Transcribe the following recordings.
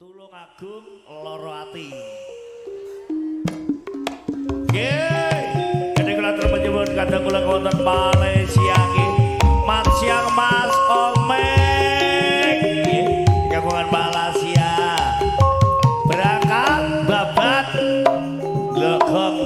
Tulungagung loro ati. Nggih, gede kula terus nyuwun kadang kula wonten Malaysia nggih. Mat siang Mas Omek. Nggih, gabungan Malaysia. Berangkat babat Glogong.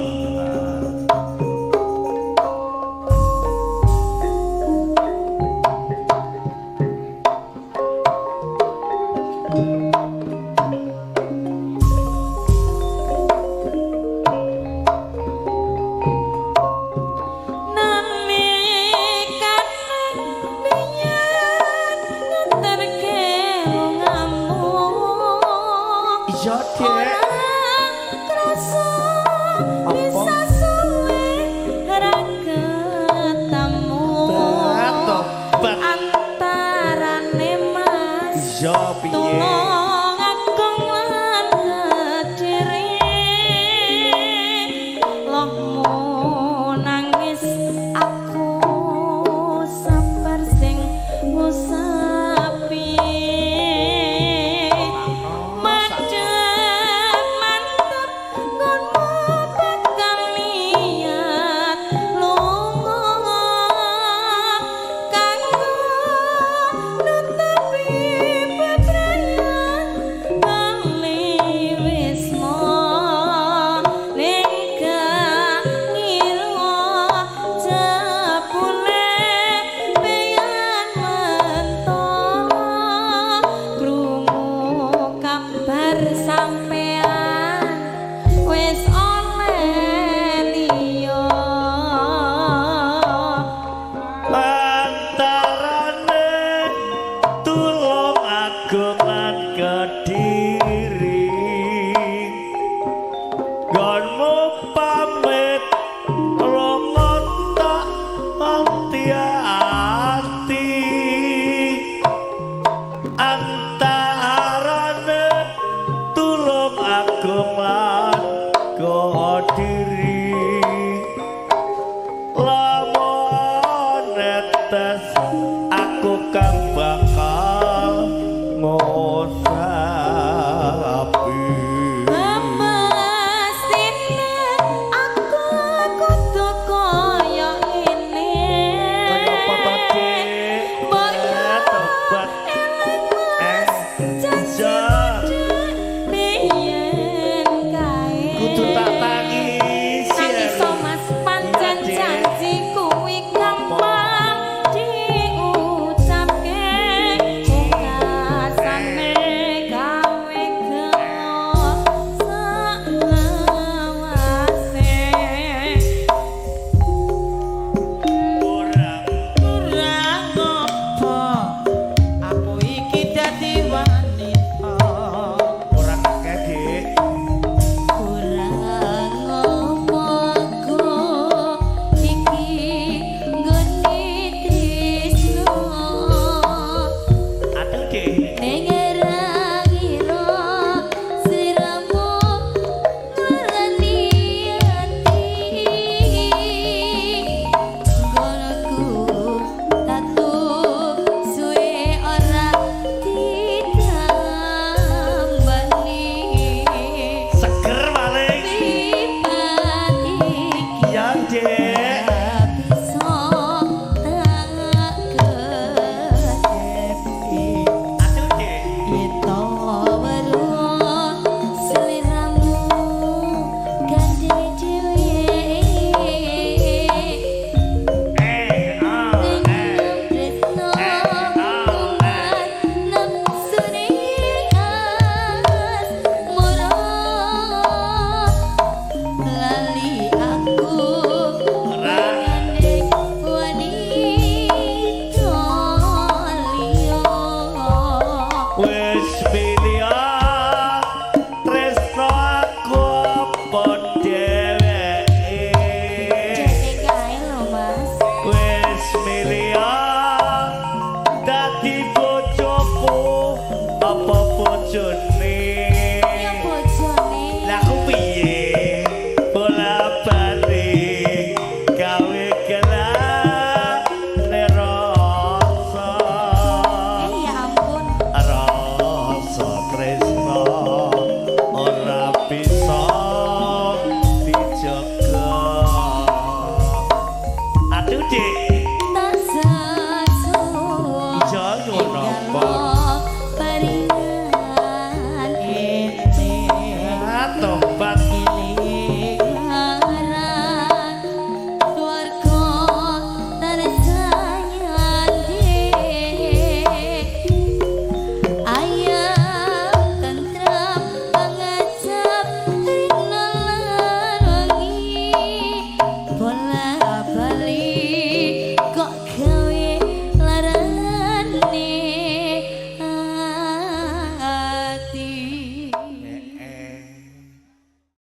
Iya, Dek. Bisa suwe ra ketemu. Tobat. Antarane Mas Iya, piye? Tulungagung lan Kediri. Lohmu nangis aku sabar sing ngusapi. Madep mantep nggonmu bakal niat lunga kanggo nutupi bebrayan kali wisma ning gak ngira jebule peyan mentolo krungu kabar sampean wis oleh liya. Antarane Tulungagung lan Kediri.